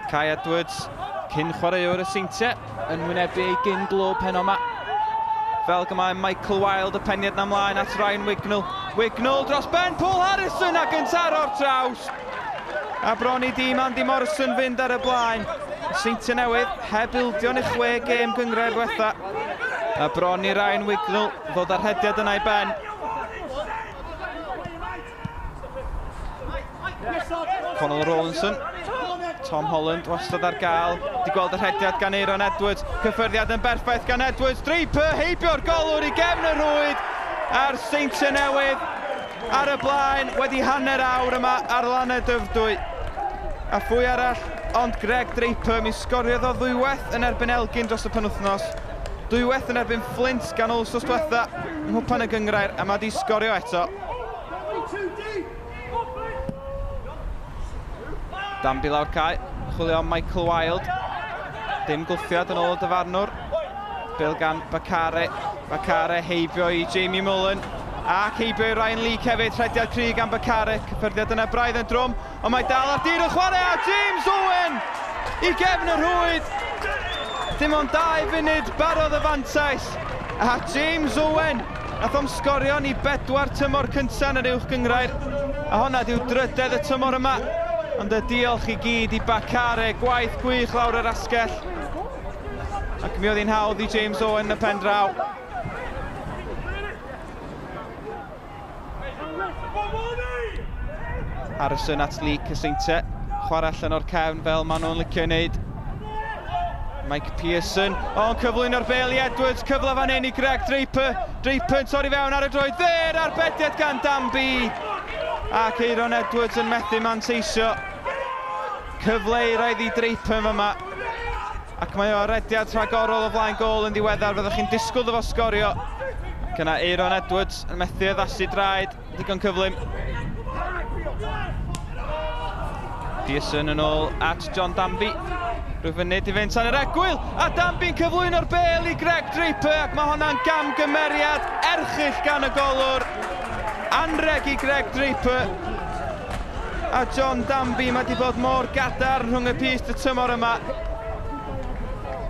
Kai Edwards, cyn chwaraewr y Seintiau, yn wynebu ei gyn glwb heno yma. Fel gymae Michael Wilde y peniad na mlaen at Ryan Wignall. Wignall dros ben Paul Harrison ac yn taro'r traws. A bron i dîm Andy Morrison fynd ar y blaen. Seintiau Newydd heb ildio yn y 6 gêm gynghrair ddiwetha. A bron i Ryan Wignall ddod â'r rhediad yna i ben. Connell Rawlinson. Tom Holland wastad ar gael. Di gweld y rhediad gan Aaron Edwards. Cyffyrddiad yn berffaith gan Edwards. Draper heibio'r golwr i gefn y rhwyd. A'r Seintiau Newydd ar y blaen wedi hanner awr yma ar lannau Dyfrdwy. A phwy arall ond Greg Draper, mi sgoriodd o ddwywaith yn erbyn Elgin dros y penwythnos. Dwywaith yn erbyn Flint ganol wsos diwetha yng Nghwpan y Gynghrair a mae di sgorio eto. Danby lawr cae, chwilio am Michael Wilde. Dim gwlthiad yn ôl y dyfarnwr. Bêl gan Bakare. Bakare heibio i Jamie Mullen. Ac heibio i Ryan Leake hefyd. Rhediad cry gan Bakare. Cyffyrddiad yna braidd yn drwm. Ond mae dal ar dir y chwarae a James Owen i gefn y rhwyd. Dim ond 2 funud barodd y fantais. A James Owen nath o'm sgorio ni bedwar tymor cynta yn yr Uwch Gynghrair. A honna diw drydedd y tymor yma. Ond y diolch i gyd i Bakare, gwaith gwych lawr yr asgell. Ac mi oedd hi'n hawdd i James Owen yn y pen draw. Harrison at Lee Cyseintiau. Chwarae allan o'r cefn fel maen nhw'n licio ei wneud. Mike Pearson, o'n cyflwyno'r bel i Edwards, cyfle fan hyn i Greg Draper. Draper yn torri fewn ar y droed dde'r arbediad gan Danby. Ac Aaron Edwards yn methu manteisio. Cyfle eiraidd i Draper yn fyma. Ac mae o rediad rhagorol o flaen gôl yn ddiweddar, fyddwch chi'n disgwyl iddo fo sgorio. Ac yna Aaron Edwards yn methu addasu draed, digon cyflym. Pearson yn ôl at John Danby. Rhyw funud i fynd tan yr egwyl, a Danby'n cyflwyno'r bêl i Greg Draper, ac mae honna'n gamgymeriad erchyll gan y golwr. Anreg i Greg Draper. A John Danby, mae wedi bod mor gadarn rhwng y pyst y tymor yma.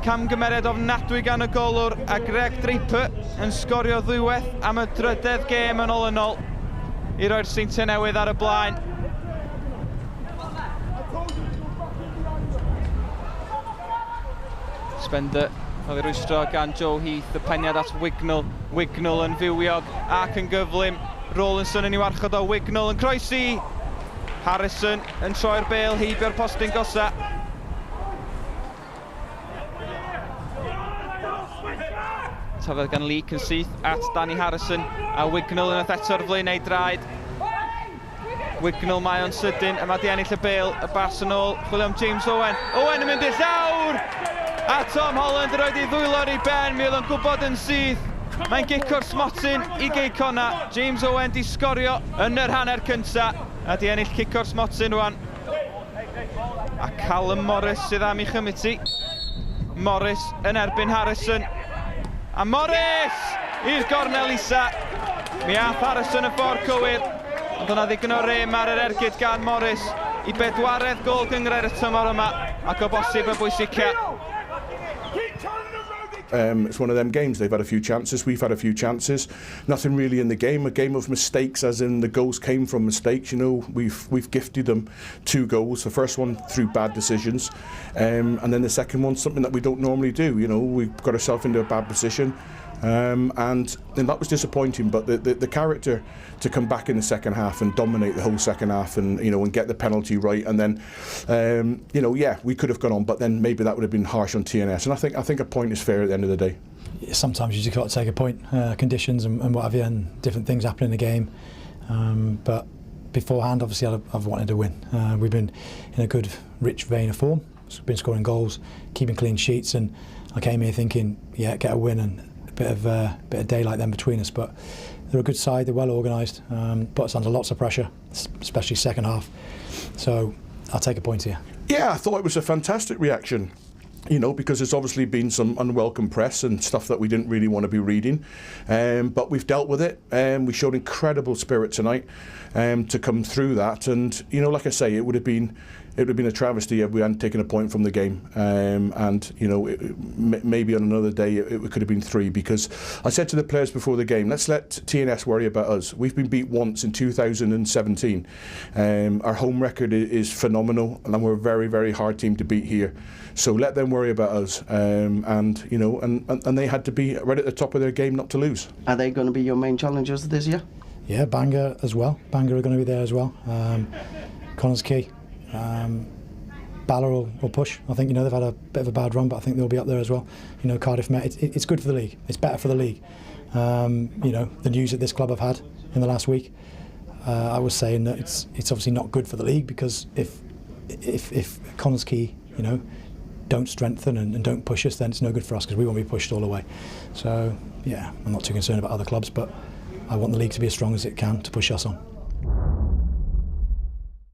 Camgymeriad ofnadwy gan y golwr a Greg Draper yn sgorio ddwywaith am y drydedd gêm yn olynol i roi'r Seintiau Newydd ar y blaen. Spender cael ei rwystro gan Joe Heath, y peniad at Wignall. Wignall yn fywiog ac yn gyflym. Rawlinson yn ei warchod o, Wignall yn croesi. Harrison yn troi'r bêl heibio'r postyn gosa. Tafod gan Leake yn syth at Danny Harrison a Wignall yn eto'r flaen ei draed. Wignall mae o'n sydyn, yma di ennill y bêl, y bas yn ôl, chwilio am James Owen. Owen yn mynd i'r llawr! A Tom Holland yn rhoi ei ddwylo ar ei ben, mi oedd o'n gwybod yn syth. Mae'n gico'r smotyn i Gei Connah. James Owen di sgorio yn yr hanner cynta a di ennill cico'r smotyn rwan. A Callum Morris sydd am ei chymryd ti. Morris yn erbyn Harrison. A Morris i'r gornel isa. Mi ath Harrison y ffordd cywir. Ond yna ddigon o rem ar yr ergyd gan Morris i bedwaredd gôl gynghrair y tymor yma ac o bosib y bwysica. It's one of them games. They've had a few chances, we've had a few chances. Nothing really in the game. A game of mistakes, as in the goals came from mistakes. You know, we've gifted them 2 goals. The first one through bad decisions, and then the second one something that we don't normally do. You know, we got ourselves into a bad position, and then that was disappointing. But the character to come back in the second half and dominate the whole second half, and you know, and get the penalty right, and then you know, yeah, we could have gone on, but then maybe that would have been harsh on TNS. And I think a point is fair at the end of the day. Sometimes you just got to take a point, conditions and what have you, and different things happen in the game. But beforehand, obviously, I've wanted to win. We've been in a good, rich vein of form. So we've been scoring goals, keeping clean sheets, and I came here thinking, yeah, get a win and a bit of daylight then between us. But they're a good side, they're well organised, put us under lots of pressure, especially second half. So I'll take a point here. Yeah, I thought it was a fantastic reaction. You know, because there's obviously been some unwelcome press and stuff that we didn't really want to be reading. But we've dealt with it. We showed incredible spirit tonight to come through that. And, you know, like I say, it would have been It would have been a travesty if we hadn't taken a point from the game. And, you know, maybe on another day it could have been three, because I said to the players before the game, let's let TNS worry about us. We've been beat once in 2017. Our home record is phenomenal, and we're a very, very hard team to beat here. So let them worry about us. And, you know, and they had to be right at the top of their game not to lose. Are they going to be your main challengers this year? Yeah, Bangor as well. Bangor are going to be there as well. Connah's Quay. Bala will push. I think they've had a bit of a bad run, but I think they'll be up there as well. Cardiff Met. It's good for the league. It's better for the league. The news that this club have had in the last week, I was saying that it's obviously not good for the league, because if Connah's Quay, don't strengthen and don't push us, then it's no good for us, because we won't be pushed all the way. So yeah, I'm not too concerned about other clubs, but I want the league to be as strong as it can to push us on.